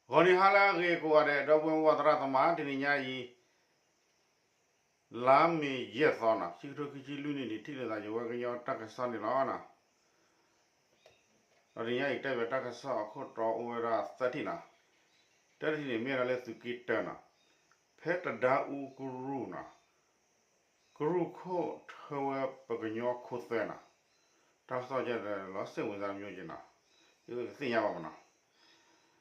ဂီၤနံၤဟါလၢအဂ့ၤကိးဂၤဒဲး ဒီပုၢ်ဝဲၢ်သရၣ်သမါ တနံၤညါအံၤ လါမ့ၤယဲၢ်သီနီၤ ခံကထိခံဆံလွံၢ်နံၣ်န့ၣ် ထံၣ်လိာ်သးယဝဲကညီတၢ်ကစီၣ်န့ၣ်လီၤ. ဒီးတနံၤညါအံၤ ကတဲဘၣ်တၢ်ကစီၣ်အခိၣ်တီအိၣ်ဝဲဒၣ်သၢထံၣ်နီၤ, တၢထံၣ်န့ၣ် မ့ၢ်ဝဲဒၣ်လၢသုးက့တၢနီၤ, ဖဲတဒါအူကရူၢ်နီၤ ကရူၢ်ခိၣ်ထၢဝဲပှၤကညီခိသွဲနီၤ, တၢ်ကစီၣ်ကဲဒီးလီၤစ့ၣ်ဝံၤစါမၠိက့နီၤ, ယကသ့ၣ်ညါဘၣ်မနီၤ,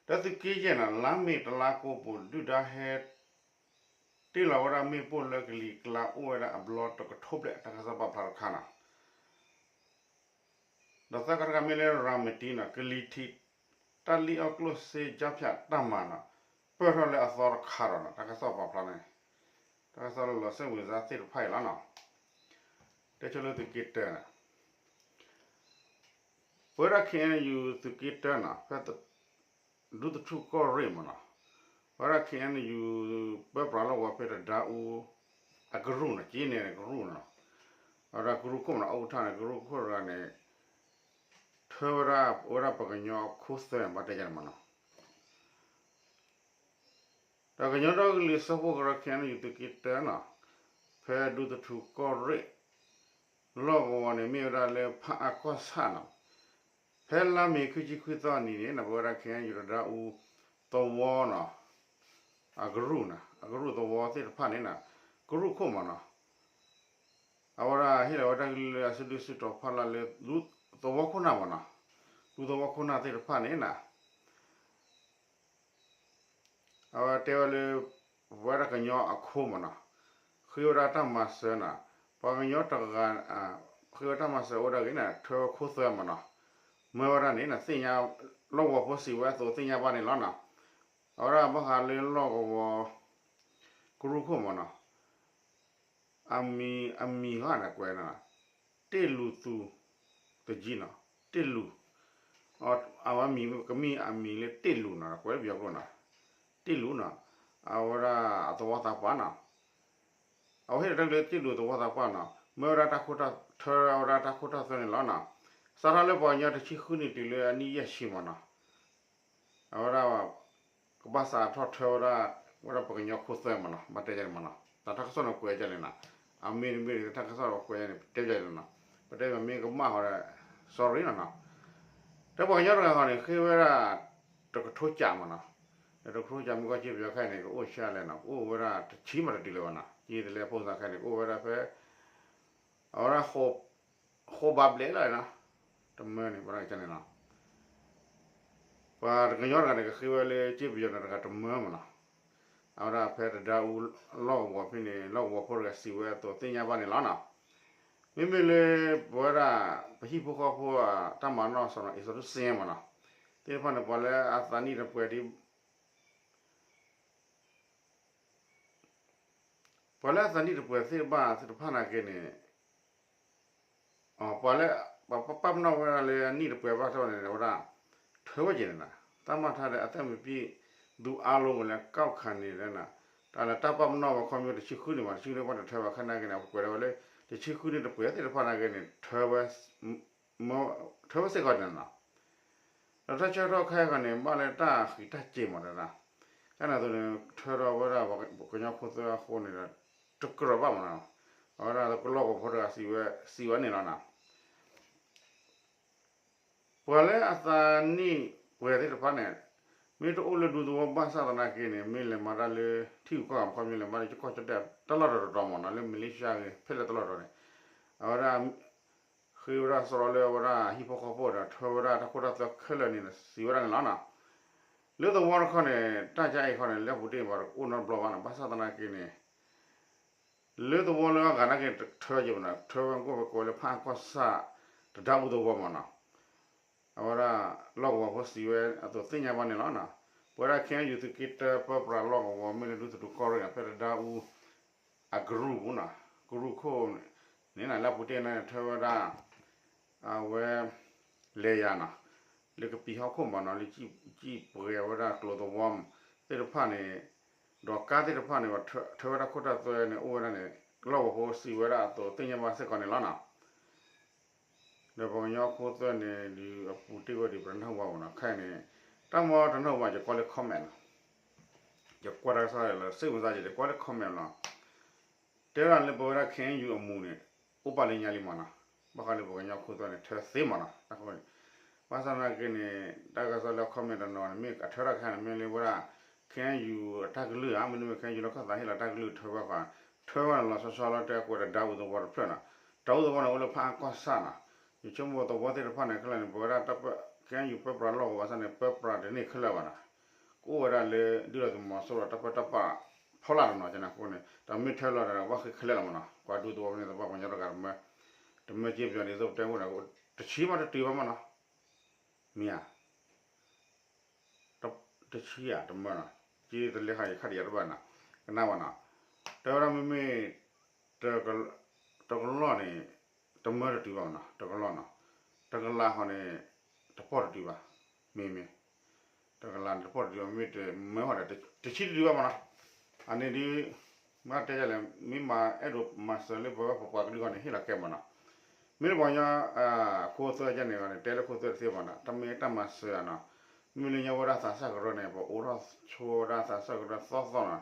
ဒီးသုးက့ယဲၢ်နီၤ လါမ့ၤတလါကိးပူၤ ဒုၣ်ဒါဟဲ တ့ၢ်လီၤဝဲဒၣ်မ့ၣ်ပိၢ်လၢကလံၤကျါအိၣ်ဝဲဒၣ်အဘျီတကထိဘျဲၣ် တၢ်ကစီၣ်ပာ်ဖျါတခါနီၤ ဒီးသၢခါတခါမ့ၢ်လၢရၤမတံနီၤ ကလံၤထံး တၢ်လံၣ်အီၣ်ကျိၣ်စ့ ကၠါဖၠးတၢ်မၤနီၤ ပၢၢ်ထီၣ်လၢအသီတခါဒီးနီၤ တၢ်ကစီၣ်ပာ်ဖျါန့ၣ်, တၢ်ကစီၣ်လၢလီၤစ့ၣ်ဝံၤစါသ့ၣ်တဖၣ်အံၤလီၤနီၤ, တဲဆိလၢသုးက့တၢနီၤ ပဝဲဒၣ် ခ့ၣ်အဲၣ်ယူၣ် သုးက့တၢနီၤ ဖဲ ဒူသထူၣ်ကီၢ်ရ့ၣ်မနီၤ, ပဝဲဒၣ် ခ့ၣ်အဲၣ်ယူၣ် ပၢပြးလီၢ်ကဝီၤဖဲတဒါအူ အကရူၢ်နီၤ က့န့ၣ်ကရူၢ်နီၤ, အဝဲဒၣ်ကရူၢ်ခိၣ်မနီၤ အူထၣ်န့ၣ် ကရူၢ်ခိၣ်တဂၤန့ၣ် ထၢဝဲဒၣ် ဝဲဒၣ်ပှၤကညီခိသွဲ ဘၣ်တဲယၤန့ၣ်မနီၤ ဒီးကညီဒီကလုာ်စၢဖှိၣ်ကရၢ ခ့ၣ်အဲၣ်ယူၣ် သုးက့တၢနီၤ, ဖဲဒူသထူၣ်ကီၢ်ရ့ၣ် လီၢ်ကဝီၤန့ၣ် မ့ၢ်ဝဲဒၣ်လၢဖးအါကီၢ်ဆၣ်နီၤ, ဖဲလါမ့ၤခံဆံခွံသီအနံၤန့ၣ်နီၤ ပဝဲဒၣ် ခ့ၣ်အဲၣ်ယူၣ် တဒါအူသဝီနီၤ, အကရူၢ်နီၤ အကရူၢ်သဝီသ့ၣ်တဖၣ်န့ၣ်နီၤ, ကရူၢ်ခိၣ်မနီၤ အဝဲဒၣ်ဟ့ၣ်လီၤဝဲတၢ်ကလုၢ်လၢအစုဒုၣ်စုတီၤဖီလာ်လၢ ဒူသဝီခိၣ်နၢ်မနီၤ, ဒူသဝီခိၣ်နၢ်သ့ၣ်တဖၣ်န့ၣ်နီၤ အဝဲတဲဝဲလၢ ပဝဲဒၣ်ကညီအခိမနီၤ, ဃ့ဝဲဒၣ်တၢ်မၤစၢၤနီၤ, ပှၤကညီတဂၤ ဃ့ဝဲတၢ်မၤစၢၤအိၣ်ဒၣ်ဂ့ၤန့ၣ် ထၢဝဲခိသွဲမနီၤ, မၢဝဲဒၣ်န့ၣ် သ့ၣ်ညါ လီၢ်ကဝီၤဖိစံးဝဲအသိးသ့ၣ်ညါဘၣ်န့ၣ်လီၤနီၤ, အဝဲဒၣ်ဘၣ်ဃးလၢလီၢ်ကဝီၤ ကရူၢ်ခိၣ်မနီၤ အမံၤ အမံၤဂ့ၢ်န့ၣ်ကွဲးနီၤ, တ့ၢ်လူၤသူ တယံၤနီၤ, တ့ၢ်လူၤ, အဝဲမံၤကမ့ၢ်အမံၤလၢတ့ၢ်လူၤနီၤ ကွဲးလၢပယီၤကျိာ်နီၤ, တ့ၢ်လူၤနီၤ, အဝဲဒၣ်အသဝီသးပှၢ်နီၤ, အဝဲဟ့ၣ်လီၤတၢ်ကလုၢ်လၢတ့ၢ်လူၤသဝီသးပှၢ်နီၤ, မၢဝဲဒၣ်တၢ်ခိတၢ် ထၢဝဲဒၣ်တၢ်ခိတၢ်သွဲန့ၣ်လီၤနီၤ, စးထီၣ်လၢပှၤကညီတဆံဃုနံၣ်တုၤလၢအနံၣ်ယဲၢ်ဆံမနီၤ အဝဲဒၣ် ကဘၣ်စးထီၣ်ထၢဝဲဒၣ် ဝဲဒၣ်ပှၤကညီခိသွဲမနီၤ ဘၣ်တဲယၤန့ၣ်မနီၤ, တၢ်ကစီၣ်န့ၣ်ကွဲးယၤန့ၣ်နီၤ, အမ့ၢ်တမ့ၢ်တၢ်ကစီၣ်ကွဲးယၤန့ၣ် ပတဲယၤန့ၣ်နီၤ, ပတဲမ့ၢ်ကမၣ်ဃီဒီး sorry နီၤနီၤ, ဒီးပှၤကညီတဂၤဃီန့ၣ် ဃ့ဝဲဒၣ် တကထိကးမနီၤ, ဒီးတကထိကးမ့ၢ်ကီၢ်စ့ပယီၤခဲအံၤန့ၣ် ကအိၣ်ဆံးလဲၣ်နီၤ, ကအိၣ်ဝဲဒၣ်တဆံမးတတုၤလၢၤဘၣ်နီၤ, ယံာ်တလဲၤဖိသးခဲအံၤန့ၣ် ကအိၣ်ဝဲဒၣ်ဖဲ အဝဲဒၣ် ဃိးဘးဘျဲၣ်လီၤနီၤ, တမၢန့ၣ် ပဝဲဒၣ်ကန့ၣ်နီၤ, ပှၤတကညီတဂၤန့ၣ် ကဃ့ဝဲလၢစ့ပယီၤန့ၣ်တဂၤတမၢမနီၤ, အဝဲဒၣ်ဖဲတဒါအူလီၢ်ကဝီၤဖဲန့ၣ် လီၢ်ကဝီၤဖိတဂၤစံးဝဲအသိးသ့ၣ်ညါဘၣ်န့ၣ်လီၤနီၤ, မ့မ့ၢ်လၢ ပဝဲဒၣ် ပဟံၣ်ဖိဃီဖိအတၢ်မၤနီၣ်စီၤနီၤ အ့စီၤဒုစ့မနီၤ, သ့ၣ်တဖၣ်န့ၣ် ပှၤလၢအသးနံၣ်တပှဲၤဒ် ပှၤလၢအသးနံၣ်တပှဲၤသ့ၣ်တဖၣ်သ့ၣ်တဖၣ်နာ်က့န့ၣ်, ပှၤလၢ ပှၤပာ်ပနီၣ်ဝဲဒၣ်လၢအနံၣ်တပှဲၤဘၣ်ထီၣ်န့ၣ် ဝဲဒၣ် ထၢဝဲက့ၤန့ၣ်နီၤ, တၢ်မၤထါဒီး အသက်မပြည့်သူအားလုံးကိုလည်း ကောက်ခံနေတယ်နီၤ, တၢ်လၢတၢ်ပာ်ပနီၣ်ဝဲခီမ့ၢ်တဆံဃုန့ၣ်မး တဆံဃုန့ၣ်ပှၤတထၢဘၣ်ခဲနာ်က့န့ၣ် ပကွဲးဒၣ်ဝဲလၢ တဆံဃုန့ၣ်တပှဲၤသ့ၣ်တဖၣ်နာ်က့န့ၣ် ထၢဝဲ ထၢဝဲစ့ၢ်ကီးန့ၣ်နီၤ, ဒီးတၢ်ဆၢကတီၢ်ခဲအံၤန့ၣ် ဘၣ်လၢတၢ်ဃံးတၢ်စ့ၤမးတဒၣ်, တၢ်န့ၣ်အသိးန့ၣ် ထၢထီၣ်ဝဲဒၣ်ပှၤကညီခိသွဲအဃိန့ၣ်ဒီး တကြၢးဘၣ်မးနီၤ, အဝဲဒၣ်ကလီၢ်ကဝီၤဖိတဂၤစံးဝဲ စံးဝဲန့ၣ်လီၤနီၤ, ပှၤလၢအသးနံၣ်ပှဲၤသ့ၣ်တဖၣ်န့ၣ် မ့ၢ်တအိၣ်လၢဒူသဝီဘၣ်ဆၣ်သနာ်က့န့ၣ် မ့ၢ်လဲၤမၤတၢ်လၢထံဂုၤကီၢ်ဂၤ မ့ၢ်လဲၤမၤလၢယကီၢ်ကၠီၣ်တဲၣ်တၢ်လီၢ်တတီၤတတီၤမးနီၤ လၢမလ့ၡါဂ့ၤ ဖဲလဲၣ်တၢ်လီၢ်တတီၤန့ၣ် အဝဲဒၣ် ဃ့ဝဲဒၣ်စရီလၢအဝဲဒၣ်ဟံၣ်ဖိဃီဖိဒီးထၢဝဲဒၣ်တၢ်ခိတၢ်သွဲခဲလၢာ်န့ၣ် စံးဝဲဒၣ်န့ၣ်လီၤနီၤ, လၢသဝီတခီန့ၣ် တၢ်ကါအံၤခီန့ၣ် လၢပူၤတ့ၢ်ဘၣ်တအိၣ်နီတဘျီဘၣ်နီၤ ဘၣ်ဆၣ်သနာ်က့န့ၣ် လၢသဝီလၢအဂၤနာ်က့ထၢက့ၤမးနီၤ ထၢဝဲကိၣ်ဝဲကိးလၢဖးအါကီၢ်ဆၣ် တဒါအူသဝီမးနီၤ, အဝဲဒၣ်လီၢ်ကဝီၤဖိစံးဝဲအသိးသ့ၣ်ညါဘၣ်န့ၣ်လီၤနီၤ, ပဝဲဒၣ် ခ့ၣ်အဲၣ်ယူၣ် သုးက့တၢပၢပြးလီၢ်ကဝီၤ မ့ၢ်လၢဒူသထူၣ်ကီၢ်ရ့ၣ်န့ၣ် ဖဲတဒါအူ အကရူၢ်ပူၤနီၤ ကရူၢ်ခိၣ်န့ၣ် လၢအပူၤတ့ၢ်န့ၣ်ထၢဝဲဒၣ် အဝဲ လဲၤယၤနီၤ လၢကပံာ်ဟီၣ်ခိၣ်မးနီၤ လၢကံၣ်ပှဲၤဝဲဒၣ်ကျိၤသဝီသ့ၣ်တဖၣ်န့ၣ် ဒီးကါသ့ၣ်တဖၣ်န့ၣ် ထၢဝဲဒၣ်ခိၣ်တၢ်သွဲန့ၣ်အိၣ်ဝဲဒၣ်န့ၣ် လီၢ်ကဝီၤဖိစံးဝဲဒၣ်အသိးသ့ၣ်ညါဘၣ်စ့ၢ်ကီးန့ၣ်လီၤနီၤ, ဒီးပှၤကညီခိသွဲန့ၣ် ဒုးအပူၤတ့ၢ်ဝဲဒံးပတနၢ်ဟူဘၣ်မးနီၤ ခဲအံၤန့ၣ် တၢ်မ့ၢ်တနၢ်ဟူဘၣ်ယကွၢ်လၢ comment နီၤ ယကွၢ်တၢ်ကစီၣ်လၢ စိတ်ဝင်စား ယကွၢ်လၢ comment လီၤ. တဲဒၣ်လၢပဝဲဒၣ် ခ့ၣ်အဲၣ်ယူၣ် အမူးန့ၣ် အိၣ်ပာ်လၢညါလံမ့ၢ်နီၤ. ဘၣ်ဃးလၢပှၤကညီခိသွဲန့ၣ် ထၢသ့မ့ၢ်နီၤ တၢ်ဃိန့ၣ်. ဘၣ်ဆၣ်သနာ်က့န့ၣ် တၢ်ကစီၣ်လၢ comment တနီၤန့ၣ် မ့ၢ်အထၢထီၣ်ခဲန့ၣ် မ့ၢ်လၢဝဲဒၣ် ခ့ၣ်အဲၣ်ယူၣ် အတၢ်ကလုၢ်ဧါ, မ့တမ့ၢ် ခ့ၣ်အဲၣ်ယူၣ် လၢကီၢ်သးဟ့ၣ်လီၤတၢ်ကလုၢ်ထၢဝဲဃီ, ထၢဝဲန့ၣ်လီၤဆီဆီလၢ တဲအကွဲးဒီး ဓာတ်ဦးသဝီ တဖျၢၣ်နီၤ. ဓာတ်ဦးသဝီန့ၣ် အိၣ်လၢဖးအါကီၢ်ဆၣ်နီၤ. ယဆိကမိၣ်သဝီသ့ၣ်တဖၣ်န့ၣ် ခဲလၢာ်န့ၣ် ပဝဲဒၣ် ခ့ၣ်အဲၣ်ယူၣ် ပၢပြးလီၢ်ကဝီၤဘၣ်ဆၣ်န့ၣ် ပၢပြးတန့ၢ်ခဲလၢာ်ဘၣ်နီၤ. ကအိၣ်ဝဲဒၣ်လၢ ဒုၣ်ဒါသုးမီၤစိရိၤ တၢ်ပၢတၢ်ပြးဖီလာ်တနီၤန့ၣ်အဃိန့ၣ် တၢ်မ့ၢ်ထၢလီၤဒီး ဘၣ်ဃ့ခဲလၢာ်လီၤမ့ၢ်နီၤ. ကွၢ်ဒူသဝီဖဲန့ၣ် သပှၢ်ပှၤကညီတဂၤတမၢ, တမၢက့ပယီၤဒ်သိးပတဲအိၣ်ဒီး တဆံမးတတုၤဘၣ်မ့ၢ်နီၤ. မ့ၢ်ဧါ, တဆံဧါ တမၢနီၤ, က့တလဲၤဃာ်ယခါတယၤတဘၣ်နီၤ, ကနၣ်ဘၣ်နီၤ. တဲဝဲဒၣ်မ့မ့ၢ် တကလီၢ်န့ၣ် တမၢတတုၤဘၣ်နီၤ, တကလီၢ်နီၤ. တကလးဃီန့ၣ် တပီၢ်တတုၤဘၣ်, မ့မ့ၢ် တကလးန့ၣ် တပီၢ်တတုၤဘၣ်, မ့မ့ၢ်တမၢဃီဒီး တဆံတတုၤဘၣ်မ့ၢ်နီၤ. အန့ၣ်ဒ် မ့ၢ်တဲဒ်လဲၣ်, မ့ၢ်မၤအဲၣ်ဒိးမၤစၢၤလၢပဝဲပပှၤကလုာ်ဂီၢ်န့ၣ် ဟ့ၣ်လီၤကဲမ့ၢ်နီၤ. မ့ၢ်လၢပှၤကညီ ခိသွဲကဲန့ၣ်ဂီၢ်န့ၣ် တဲလၢခိသွဲတသ့ဘၣ်နီၤ, တၢ်မ့ၢ်တၢ်မၤစၢၤဧါနီၤ. မ့မ့ၢ်လၢညါဝဲဒၣ်သးစၢ်ကရၢန့ၣ် ပအိးထီၣ်ဆိဝဲဒၣ်သးစၢ်ကရၢသီသီနီၤ,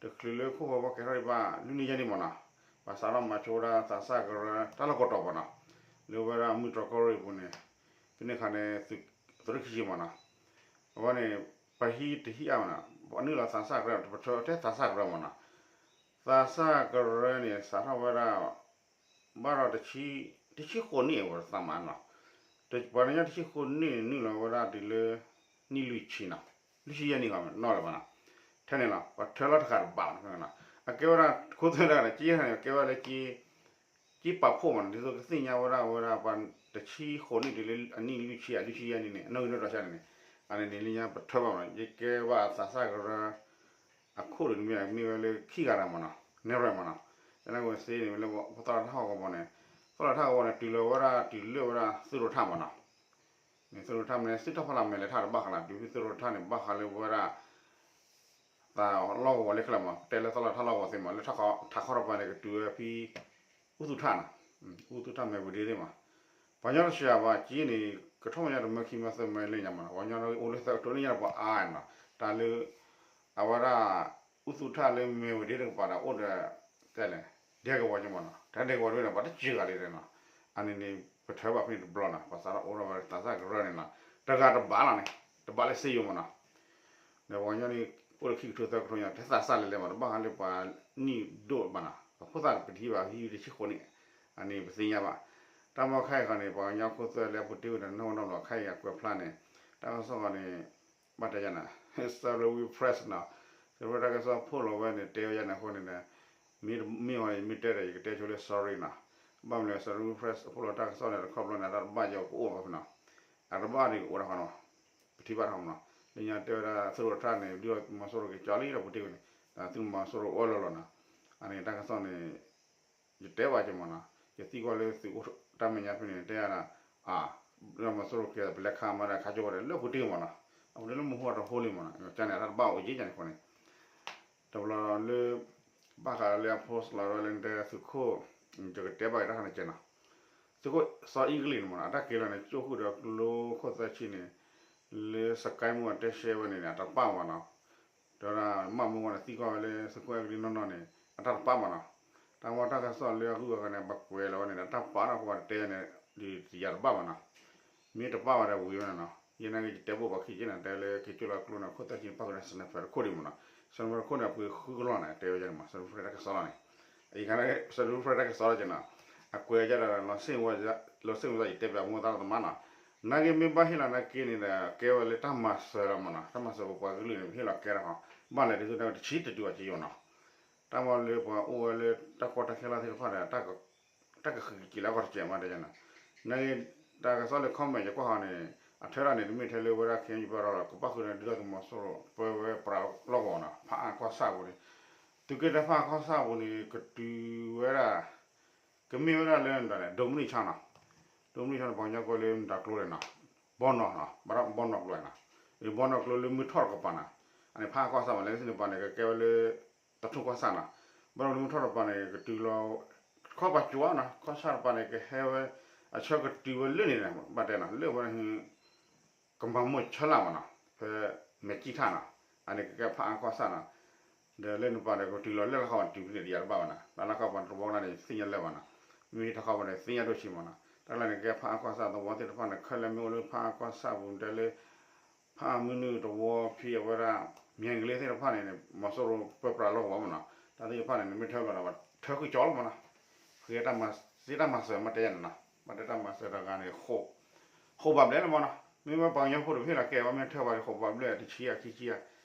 တချုးလၢခိၣ်ဃီဘီကဲထီၣ်ဒံးဘၣ် လွံၢ်နံၣ်ယဲၢ်နံၣ်မ့ၢ်နီၤ, ပစးထီၣ်မၤဆိဝဲဒၣ်သးစၢ်ကရၢတၢ်လီၢ်ကိးတီၤမ့ၢ်နီၤ, လၢဝဲဒၣ်မုၢ်တြီၢ်ကီၢ်ရ့ၣ်ပူၤန့ၣ်, ဖဲန့ၣ်အခါန့ၣ် သုးရ့ၣ်ခံဆံမ့ၢ်နီၤ. အဝဲန့ၣ် ပဟံးတဟံးအါမ့ၢ်နီၤ, ပနုာ်လီၤသးစၢ်ကရၢ ပထၢထဲသးစၢ်ကရၢမ့ၢ်နီၤ. သးစၢ်ကရၢန့ၣ် စးထီၣ်ဝဲဒၣ် ဘၣ်ဒီး တဆံဃိးနံၣ်အဝဲသးမးနီၤ, ပှၤကညီတဆံဃိးနံၣ်န့ၣ် နုာ်လီၤဝဲဒၣ်တုၤလၢ နံၣ်လွံၢ်ဆံနီၤ, လွံၢ်ဆံယဲၢ်နံၣ်ဃီနီၤလၢၤဘၣ်နီၤ. ထဲန့ၣ်လီၤ ပှၤထၢလီၤတဃာ်တဘၣ်နီၤ, အကဲဝဲဒၣ်ခိသွဲတဂၤန့ၣ် က့ဟဲန့ၣ် ကဲဝဲလၢ က့ပာ်ဖှိၣ်မ့ၢ်နီၤ, ဒ်သိးကသ့ၣ်ညါဝဲဒၣ်ဝဲဒၣ်ပှၤတဆံဃိးနံၣ်တုၤလၢအနံၣ်လွံၢ်ဆံ အလွံၢ်ဆံယဲၢ်နံၣ်န့ၣ် အနီၣ်ဂံၢ်နီၣ်ဒွးဆၣ်န့ၣ်န့ၣ်, အန့ၣ်န့ၣ်လၢညါပထၢဘၣ်မ့ၢ်နီၤ, ယကဲဘၣ်သးစၢ်ကရၢ အခိၣ်ဒုးမ့ၢ်မ့ၢ်ဝဲလၢခံဂၤတဂၤမ့ၢ်နီၤ, နဲၣ်ရဲၣ်မ့ၢ်နီၤ, ကန့ၣ်ဝဲသ့န့ၣ် လၢပသီလထၣ်ဟီၣ်ကဝီၤပူၤန့ၣ်, သီလထၣ်ဟီၣ်ကဝီၤန့ၣ် တုၤလီၤဝဲဒၣ်တုၤလၢဝဲဒၣ်သုးရိၣ်ထၣ်မ့ၢ်နီၤ, သုးရိၣ်ထၣ်မ့ၢ်န့ၣ် သုးထီၣ်ဖီလာ်မဲာ်လဲၤထၣ်တဘၣ်ဃးလီၤ, တုၤဖဲသုးရိၣ်ထၣ်န့ၣ် ဘၣ်ဃးလၢဝဲဒၣ် သးလီၢ်ကဝီၤလၢခဲလၢာ်မ့ၢ် ပတဲလၢသီလထၣ်လီၢ်ကဝီၤသ့မ့ၢ် လၢထးခီထီၣ်ပှၤန့ၣ် ကတုၤဝဲဖဲ အူသူၣ်ထၣ်နီၤ, အူသူၣ်ထၣ်မဲာ်ဝံၤဒ့သ့ၣ်မး, ပှၤကညီတစှၤဘၣ်က့န့ၣ် ကထီၣ်မ့ၢ်ညါတမၢခံမၢသၢမၢလၢညါမ့ၢ်နီၤ, ပှၤကညီအိၣ်လၢသၢကထိလၢညါဒီးပှၤအါနီၤ, တၢ်လၢ အဝဲဒၣ် အူသူၣ်ထၣ်လၢမဲာ်ဝံၤဒ့တကပၤဒီးအိၣ်ဒီး တဲလဲၣ် ဒဲကဝီၤက့မ့ၢ်နီၤ, တၢ်ဒဲကဝီၤဒ်န့ၣ် ပှၤတစှၤဂၤလံနီၤ, အန့ၣ်န့ၣ် ပထၢဘၣ်ဖဲန့ၣ်တဘျီနီၤ, ပှၤစးထီၣ်အိးထီၣ်ဝဲသးစၢ်ကရၢန့ၣ်နီၤ, တဂၤတဘၣ်လီၤန့ၣ် တဘၣ်လၢစ့ယိၤမ့ၢ်နီၤ ဒီးပှၤကညီန့ၣ် အိၣ်လၢခံကထိသၢကထိညါ တသးစၢ်လဲၤလဲၤမး တဘၣ်ဃးလၢပှၤနံၣ်ဒိၣ်ဘၣ်နီၤ, ပှၤဖိသၣ်ပတဟံးဘၣ် ဟံးတဆံဃိးနံၣ်, အန့ၣ်ပသ့ၣ်ညါဘၣ်. တၢ်မ့ၢ်ခဲအံၤဃီန့ၣ် ပှၤကညီခိသွဲလၢအပူၤတ့ၢ်ဝဲဒီးနီၢ်နီၢ်ဘျီခဲအံၤအကွဲးဖျါန့ၣ်, တၢ်ကစီၣ်ဃီန့ၣ် ဘၣ်တဲယၤန့ၣ် Salween Press နီၤ, Salween Press တၢ်ကစီၣ်ဖီၣ်လီၤဝဲန့ၣ် တဲဝဲယၤန့ၣ်အဃိန့ၣ် မ့ၢ်မ့ၢ်အီၤန့ၣ် ယမ့ၢ်တဲဒီး ယကတဲဆိလၢ sorry နီၤ, ဘၣ်မနုၤလဲၣ် Salween Press အဖီၣ်လီၤတၢ်ကစီၣ်န့ၣ် တခီဘျီန့ၣ် အတၢ်တဘၣ်ယီၤကအိၣ်ဘၣ်ဖဲနီၤ, အတဘၣ်န့ၣ်ကအိၣ်ဒၣ်ဃီနီၤ ပထံၣ်ဘၣ်တခီမ့ၢ်နီၤ, လၢညါတဲဝဲဒၣ်သုးရိၣ်ထၣ်န့ၣ် ဒုၣ်ဒါသုးမီၤစိရိၤက့ၤကၠီလံဒီးပူၤတ့ၢ်ဝဲန့ၣ်, ဒီးသုးမီၤစိရိၤအိၣ်လီၤလီၤနီၤ, အန့ၣ်တၢ်ကစီၣ်န့ၣ် ယတဲဘၣ်က့ၤမ့ၢ်နီၤ, ယသံကွၢ်လၢသုးအိၣ်တၢ်မဲာ်ညါဖဲန့ၣ် တဲယၤဒီး အါ ဒုၣ်ဒါသုးမီၤစိရိၤက့ၤပလဲၤခးမးဒီးခးကၠိဝဲဒီးလၢပူၤတ့ၢ်မ့ၢ်နီၤ, အပူၤတ့ၢ်လၢမူဟိၣ်အတဟိလံမ့ၢ်နီၤ, ကန့ၣ်တၢ်တဘၣ်အိၣ်က့ၤကန့ၣ်အဃိန့ၣ် တဘျီလၢ ဘၣ်ဃးလၢအ post လီၤဝဲလၢတဲသုးခိၣ်, ယကတဲဘၣ်က့ၤတၢ်ခါန့ၣ်ကဲနီၤ, သုးခိၣ်စီၤအ့ကလံးန့ၣ်မ့ၢ်နီၤ အတၢ်က့ၤလီၤန့ၣ် ကၠိဃုာ်ဒီးကျိခိၣ်သၢဆံန့ၣ် လၢစကဲမူအတဲရှဲဝဲန့ၣ်န့ၣ် အတပၣ်မ့ၢ်နီၤ, ဒီးမၢမူဝဲန့ၣ် သံကွၢ်ဝဲလၢသုးခိၣ်အဲကလံးနီၢ်နီၢ်န့ၣ် အတၢ်တပၣ်မ့ၢ်နီၤ, တၢ်မ့ၢ်တၢ်ကစီၣ်လၢအဂုၤအဂၤန့ၣ် ပကွဲးလီၤဝဲန့ၣ် အတၢ်ပာ်နီၤ ပှၤတဲန့ၣ် ဒ်ယၤတဘၣ်မ့ၢ်နီၤ မ့ၢ်တပာ်ဝဲဒီးဝံၤဝဲန့ၣ်နီၤ, ယနာ်က့ၤယတဲဘိးဘၣ်ခံက့ၤန့ၣ် တဲလၢက့ၤကၠိလီၤကျိန့ၣ် ခိၣ်သၢဆံန့ၣ် ပၣ်ဃုာ်ဒီး sniper တခိၣ်ဒံးမ့ၢ်နီၤ, sniper တခိၣ်န့ၣ် အပှ့ၤဃုကလီၢ်န့ၣ် တဲဝဲန့ၣ်မ့ၢ် sniper တၢ်ကစီၣ်လီၤန့ၣ်, အံၤခါန့ၣ် sniper တၢ်ကစီၣ်လီၤက့ၤနီၤ, အကွဲးယၤဒီး လီၤစ့ၣ်ဝဲ လီၤစ့ၣ်ဝဲယတဲပျးမိၢ်သးလီၤသမါနီၤ, နာ်က့ၤမ့ၢ်ဘၣ်ဟ့ၣ်လီၤနာ်က့ၤန့ၣ်ဒီး ကဲဝဲလၢတၢ်မၤစၢၤလီၤမ့ၢ်နီၤ, တၢ်မၤစၢၤပပှၤကလုာ်န့ၣ် ပဟ့ၣ်လီၤကဲထီၣ်ဃီ, ဘၣ်လဲၣ်ဒ်သိးန့ၣ် တဆံတတုၤဘၣ်က့ၤယိာ်နီၤ တၢ်မ့ၢ်လၢပှၤအိၣ်ဝဲလၢတၢ်ကီတၢ်ခဲလၢာ်သ့ၣ်တဖၣ်ဒီး တၢ်ကဃုက့ၤလၢအဂီၢ်တကဲးမးတဲယၤနီၤ, နာ်က့ၤ တၢ်ကစီၣ်လၢ comment ယကွၢ်ဟီန့ၣ် အထၢတၢ်န့ၣ် တမ့ၢ်ထဲလၢဝဲဒၣ် ခ့ၣ်အဲၣ်ယူၣ် ပၢၢ်ထီၣ်လီၤ ကဘၣ်ဃုာ်ဒီးဒုၣ်ဒါသုးမီၤစိရိၤ ပၢဝဲပြးလီၢ်ကဝီၤနီၤ ဖးအါကီၢ်ဆၣ်ပူၤန့ၣ်, သုးက့တၢ်ဖးအါကီၢ်ဆၣ်ပူၤန့ၣ် ကတုၤဝဲဒၣ် ကမ့ၢ်ဝဲဒၣ်လၢဒိးမုၢ်နံၣ်ဆၣ်နီၤ, ဒိးမုၢ်နံၣ်ဆၣ်န့ၣ် ပှၤကညီကွဲးလၢမတၤကျိန့ၣ်နီၤ, ဘီနီၢ်နီၤ ဘၣ်ဒီးဘီနီၢ်ကျိနီၤ, ဘီနီၢ်ကျိလၢမုၢ်ထီၣ်တကပၤနီၤ, အန့ၣ်ဖးအါကီၢ်ဆၣ်မး လၢကသ့ၣ်န့ၣ်ပၤန့ၣ် ကကဲဝဲလၢ တထူၣ်ကီၢ်ဆၣ်နီၤ, ဘၣ်ဒီးလၢမုၢ်ထီၣ်တကပၤန့ၣ် ကတုၤလီၤ ခီပၤကၠိနီၤ ကီၢ်ဆၣ်တကပၤန့ၣ် ကဟဲဝဲ အဆၢကတုၤဝဲလၢန့ၣ် ဘၣ်တဲနီၤ လၢဝဲ ကမၤမိၢ်ဆၢလၢ်မးနီၤ ဖဲမဲာ်ကံၣ်ထၣ်နီၤ, အန့ၣ်ကကဲဖးအါကီၢ်ဆၣ်နီၤ, ဒီးလၢနပၤဒီးကတုၤလီၤလၢလၢခီပၤတုၤဖဲန့ၣ်တယၤတဘၣ်ဘၣ်နီၤ, လၢလၢခီပၤတဝီကနၣ်န့ၣ် သ့ၣ်ညါလၢာ်ဘၣ်နီၤ, မ့ၢ်ထီခီပၤန့ၣ် သ့ၣ်ညါဒိၣ်ဆံးမးနီၤ, တၢ်လၢန့ၣ်ကဲဖးအါကီၢ်ဆၣ်သဝီသ့ၣ်တဖၣ်န့ၣ် ခဲလၢာ်မ့ၢ်အိၣ်လၢဖးအါကီၢ်ဆၣ်ပူၤတဲလၢ ဖးအါမုၢ်နုာ်တဝီဖဲအဝဲဒၣ် မၠဲကလ့သ့ၣ်တဖၣ်န့ၣ် မီၤစိရိၤပၢပြးလီၢ်ကဝီၤမးနီၤ, တၢ်သ့ၣ်တဖၣ်န့ၣ် နမ့ၢ်ထၢဘၣ်ဒီး ထၢဃုာ်ကၠီလီၤမးနီၤ, ဃ့တၢ်မၤစၢၤမ့ၢ်တဲယၤန့ၣ်နီၤ, ဘၣ်တဲတၢ်မၤစၢၤတဂၤန့ၣ် ဃိးဘးဘျဲၣ်လီၤမးနီၤ, မ့ၢ်ဝဲပှၤကညီဖိတဖၣ်ဟ့ၣ်လီၤကဲဝဲ မ့ၢ်ထၢဘၣ်ဒီး ဃိးဘးဘျဲၣ်တဆံယၤခံဆံယၤ,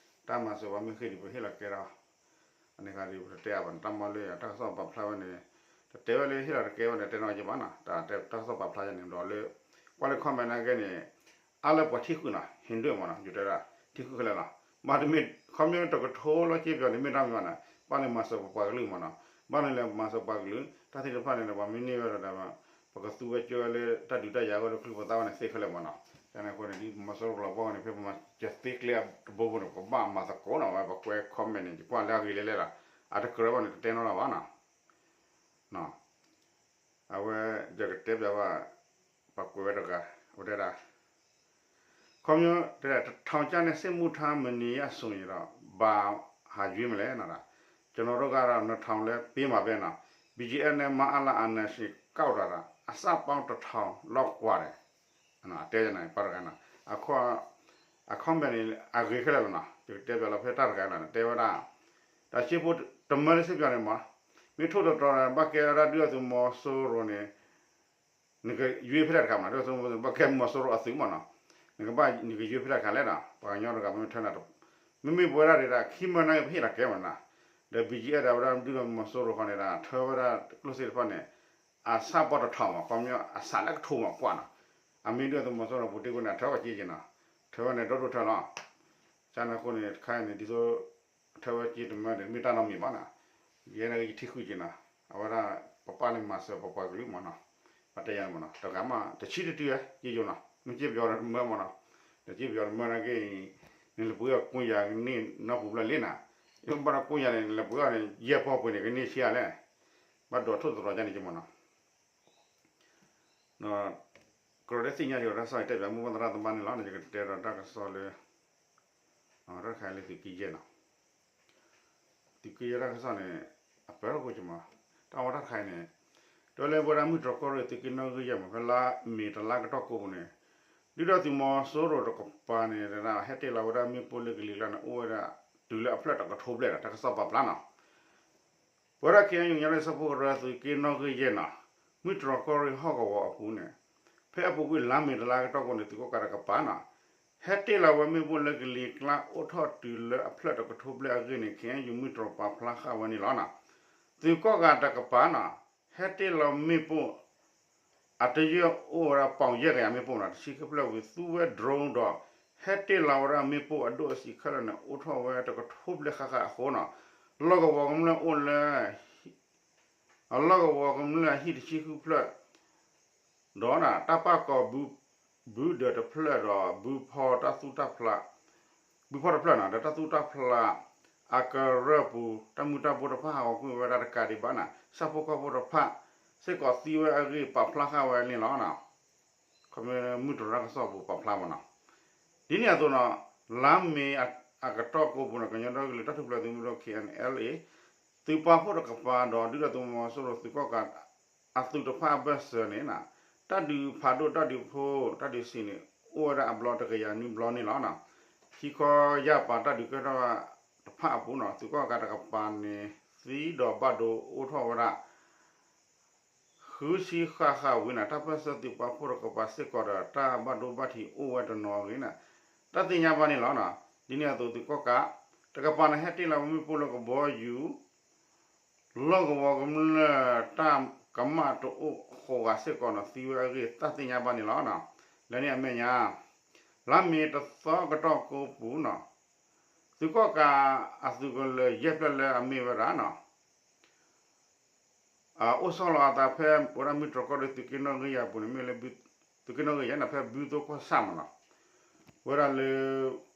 တၢ်မၤစၢၤပှၤမ့ၢ်ဃ့ဒံးပဟ့ၣ်လီၤကဲဒီး အန့ၣ်ခါဒ်ပတတဲအါဘၣ်န့ၣ် တၢ်မၤလၢယၤ တၢ်ကစီၣ်ပာ်ဖျါဝဲန့ၣ် တတဲဝဲလၢဟ့ၣ်လီၤတကဲဝဲန့ၣ် တဲနီၣ်က့ဘၣ်နီၤ, တၢ်တဲတၢ်ကစီၣ်ပာ်ဖျါယၤန့ၣ်ဒီးလၢ ကွၢ်လၢ comment နာ်က့န့ၣ် အါလၢပှၤထံၣ်ဃုာ်နီၤ ဟ့ၣ်ဒွဲၣ်မးနီၤ ယတဲဒၣ် ထံၣ်ဃုာ်ခဲလၢာ်လီၤ, ဘၣ်တမ့ၢ် ခီပညီတကထိလီၤက့ပယီၤန့ၣ် မ့ၢ်တၢ်မံၤဘၣ်နီၤ ဘၣ်န့ၣ်မၤစၢၤပပှၤကလုာ်မးနီၤ, ဘၣ်န့ၣ်လဲၤမၤစၢၤပှၤကလုာ် တၢ်သ့ၣ်တဖၣ်န့ၣ်ဒီး ပှၤမ့ၢ်န့ၢ်ဝဲဒီး ပကသူဝဲကၢဝဲလၢတၢ်ဒုးတၢ်ယၤအဂီၢ်ဒီး ကလုၢ်ပသးဝဲန့ၣ်သ့ခဲလၢာ်မးနီၤ, ကန့ၣ်အဃိန့ၣ် ဒ်မီၤစိရိၤကလီၤဘီန့ၣ် ဖဲပမၤစၢၤသ့ကျဲအတဘိဖိန့ၣ် ပကဘၣ်မၤသကိးနီၤ ဝဲပကွဲ comment န့ၣ် ယကွၢ်လၢအဂ့ၤလဲၣ်လဲၣ်လီၤ, အတကြၢးဘၣ်န့ၣ် တတဲနီတဘျီဘၣ်နီၤ အဝဲ ယကတဲပျးဘၣ် ပှၤကွဲးဝဲတဂၤ အဝဲတဲဒၣ် ခီပညီတဲဒၣ် ထောင်ကျားနဲ့ စစ်မှုထမ်း မနေရဆိုရင်တော့ ဘာဟာရွေးမလဲ ကျွန်တော်တို့ကတော့ နှစ်ထောင်လည်း ပေးမှာပဲနော် BGF နဲ့ မအလ အာဏာရှင် ကောက်တာတာ အစပေါင်း တစ်ထောင် လောက်กว่าတယ် အတဲန့ၣ် ပှၤတဂၤနီၤ အ comment န့ၣ် အဂ့ၤခဲလၢာ်လီၤနီၤ ယကတဲပျးလီၤဖဲတၢ်တဂၤနီၤ တဲဝဲဒၣ် တၢ်စ့ဖိတမၢလၢစ့ပျီန့ၣ်မး မ့ၢ်ထိၣ်သတြီၤန့ၣ် ဘၣ်ကဲဝဲဒၣ်ဒုၣ်ဒါသုးမီၤစိရိၤန့ၣ် နကရွေးဖဲလဲၣ်တခါမး ဒုၣ်ဒါသုးမီၤစိရိၤ ဘၣ်ကဲမီၤစိရိၤအသုးမးနီၤ နကဘၣ် နကရွေးဖဲလဲၣ်တခါလဲၣ်နီၤ ပှၤကညီတဂၤမ့ၢ်ထၢနၤ မ့မ့ၢ်ပဝဲဒၣ်ဒ်ဒၣ် ခံမၢနာ်က့ ပဟ့ၣ်လီၤကဲမးနီၤ ဒီး BGF ဒၣ်ဝဲဒၣ်ဒုၣ်ဒါသုးမီၤစိရိၤဃီန့ၣ်ဒီး ထၢဝဲဒၣ်ကျိၣ်စ့တဖၣ်န့ၣ် အစးပီတထီမး ခီပညီအစးလၢကထိမးကွၢ်နီၤ အမ့ၢ်ဒုၣ်ဒါသုးမီၤစိရိၤပူၤတ့ၢ်ကွံာ်န့ၣ် ထၢဝဲက့က့နီၤ ထၢဝဲန့ၣ်ဒီဒိၣ်ထၢလီၤ ကန့ၣ်အဃိန့ၣ် တခါအံၤန့ၣ် ဒ်သိး ထၢဝဲက့တမၢဒီး မ့ၢ်တၢ်နီတမံၤဘၣ်နီၤ ယဲန့ၣ်ကယထံၣ်ဃုာ်က့နီၤ အဝဲဒၣ် ပပာ်လၢမၤစၢၤပပှၤကလုာ်မးနီၤ ပတဲယၤမးနီၤ တဂၤမး တဆံတတုၤဝဲ ယယိနီၤ မ့ၢ်က့ပယီၤဒီးတမၢမးနီၤ ဒီးက့ပယီၤတမၢနာ်က့ နလဲၤပှ့ၤအီၣ်ကိၣ်ယၤကန့ၢ်နီၢ်ပူၤဖျၢၣ်လံနီၤ ယဘၣ်ဒီးကိၣ်ယၤန့ၣ် နလဲၤပှ့ၤအီၣ်န့ၣ် ယဲၢ်ပီၢ်ပှ့ၤန့ၣ် ကန့ၢ်ဆံးအါလဲၣ် ဘၣ်ဒိးထိၣ်သတြီၤကန့ၣ်က့မးနီၤ ကရၢသ့ၣ်ညါယိၤတၢ်ကစီၣ် ယတဲပျးမုၢ်ဘၣ်သရၣ်သမါန့ၣ်လီၤန့ၣ် ယကတဲဒီးတၢ်ကစီၣ်လၢ တၢ်တခါလၢသုးက့ယဲၢ်နီၤ သုးက့ယဲၢ်တၢ်ကစီၣ်န့ၣ် အပၢၢ်ထီၣ်ကိၣ်ကမး တၢ်ဝဲတၢ်တခါအံၤန့ၣ် တဲလၢပဝဲဒၣ်မုၢ်တြီၢ်ကီၢ်ရ့ၣ်သုးက့နီၣ်ဂံၢ်ယဲၢ်မး ဖဲလါမ့ၤတလါကတီၢ်ကိးပူၤန့ၣ် ဒုၣ်ဒါသုးမီၤစိရိၤတကပၤန့ၣ် ဟဲတ့ၢ်လီၤဝဲဒၣ်မ့ၣ်ပိၢ်လၢကလံၤကျါန့ၣ် အိၣ်ဝဲဒၣ် တုၤလၢအဖျၢၣ်တကထိဘျဲၣ်ဒီး တၢ်ကစီၣ်ပာ်ဖျါနီၤ ပဝဲဒၣ် KNU ကညီဒီကလုာ်စၢဖှိၣ်ကရၢသုးက့နီၣ်ဂံၢ်ယဲၢ်နီၤ မုၢ်တြီၢ်ကီၢ်ရ့ၣ်ဟီၣ်ကဝီၤအပူၤန့ၣ် ဖဲအပူၤကွံာ်လါမ့ၤတလါကတီၢ်ကိးန့ၣ် သုးကီၣ်ကးတကပၤနီၤ ဟဲတ့ၢ်လီၤဝဲမ့ၣ်ပိၢ်လၢကလံၤကျါ အိၣ်ထီၣ်တုၤလၢအဖျၢၣ်တကထိဘျဲၣ်အဂ့ၢ်န့ၣ် KNU မုၢ်တြီၢ်ပာ်ဖျါဃာ်ဝဲန့ၣ်လီၤနီၤ သုးကီၣ်ကးတကပၤနီၤ ဟဲတ့ၢ်လီၤမ့ၣ်ပိၢ် အတယၢၢ်အိၣ်ဝဲဒၣ်ပီၣ်ယဲၢ်ကယၤမ့ၣ်ပိၢ်နီၤ တဆံခံဖျၢၣ်ဝံၤ သူဝဲ drone ဒီး ဟဲတ့ၢ်လီၤဝဲဒၣ်မ့ၣ်ပိၢ်အဒိၣ်အဆံးခဲလၢာ်န့ၣ် အိၣ်ထီၣ်ဝဲတကထိဘျဲၣ်ဃၣ်ဃၣ်အဃိနီၤ လီၢ်ကဝီၤကမျၢၢ်အိၣ်လၢ အလီၢ်ကဝီၤကမျၢၢ်အဟံၣ်တဆံဃုဖျၢၣ် ဒီးတၢ်ပာ်ကီၤ ဘုဒၢးတဖျၢၣ်ဒီး ဘုဖီတၢ်သူၣ်တၢ်ဖျး ဘုဖီတဖျၢၣ်နီၤ ဒီးတၢ်သူၣ်တၢ်ဖျး အကရၢၢ်ပူၤ တၢ်မုၢ်တၢ်ဘိတဖၣ်ဟးဂီၤကွံာ်ဝဲဒၣ်တကးဒံးဘၣ်နီၤ ဆၣ်ဖိကီၢ်ဖိတဖၣ် စ့ၢ်ကီးသံဝဲအဂ့ၢ်ပာ်ဖျါဃာ်ဝဲန့ၣ်လီၤ. ခီမ့ၢ်မုၢ်တြီၢ်တၢ်ကစီၣ်ပူၤပာ်ဖျါမးနီၤ ဒ်န့ၣ်အသိးနီၤ လါမ့ၤအကတီၢ်ကိးပူၤန့ၣ် ကညီဒီကလုာ်တၢ်ထူၣ်ဖျဲးသုးမုၢ်ဒိၣ် KNLA သုးပာ်ဖှိၣ်တကပၤဒီးဒုၣ်ဒါသုးမီၤစိရိၤသုးကီၣ်ကး အသုးတဖၣ်အဘၢၣ်စၢၤန့ၣ် တၢ်ဒုးဖးဒိၣ်တၢ်ဒုးဖိတၢ်ဒုးဆံးန့ၣ် အိၣ်ဝဲဒၣ်အဘျီတကယၤနွံဘျီန့ၣ်လီၤ. ခံခီယၢ်ပၤတၢ်ဒုးကဲထီၣ်တဖၣ်အပူၤနီၤ သုးကီၣ်ကးတကပၤန့ၣ် သံဒီးဘၣ်ဒိအိၣ်ထီၣ်ဝဲဒၣ် ဃုဆံဃၣ်ဃၣ်ဝံၤန့ၣ် တၢ်ပၢၢ်ဆၢသုးပာ်ဖှိၣ်တကပၤစ့ၢ်ကီးဒီး တၢ်ဘၣ်ဒိဘၣ်ထံးအိၣ်ဝဲတနီၤအဂ့ၢ်န့ၣ် တၢ်သ့ၣ်ညါဘၣ်န့ၣ်လီၤ. ဒ်န့ၣ်အသိးသုးကီၣ်ကး တကပၤန့ၣ် ဟဲတ့ၢ်လီၤဝဲမ့ၣ်ပိၢ်လၢကဘီယူၤ လီၢ်ကဝီၤကမျၢၢ်တၢ်ကမၣ်တအိၣ်ဃိးဂၤစ့ၢ်ကီးန့ၣ် သံဝဲအဂ့ၢ် တၢ်သ့ၣ်ညါဘၣ်န့ၣ်လီၤ. လၢန့ၣ်အမဲာ်ညါ လါမ့ၤတသီကတီၢ်ကိးပူၤန့ၣ် သုးကီၣ်ကးအသုးကလၢၤယဲၢ်ဖျၢၣ်လၢအမ့ၢ်ဝဲဒၣ်န့ၣ် အိၣ်ဆီလီၤအသးဖဲဝဲဒၣ်မုၢ်တြီၢ်ကီၢ်ရ့ၣ်သုးက့နီၣ်ဂံၢ်ယဲၢ်အပူၤန့ၣ် မ့ၢ်လၢ သုးက့နီၣ်ဂံၢ်ယဲၢ်န့ၣ် ဖဲဘုသိၣ်ကီၢ်ဆၣ်မးနီၤ ဝဲဒၣ်လၢ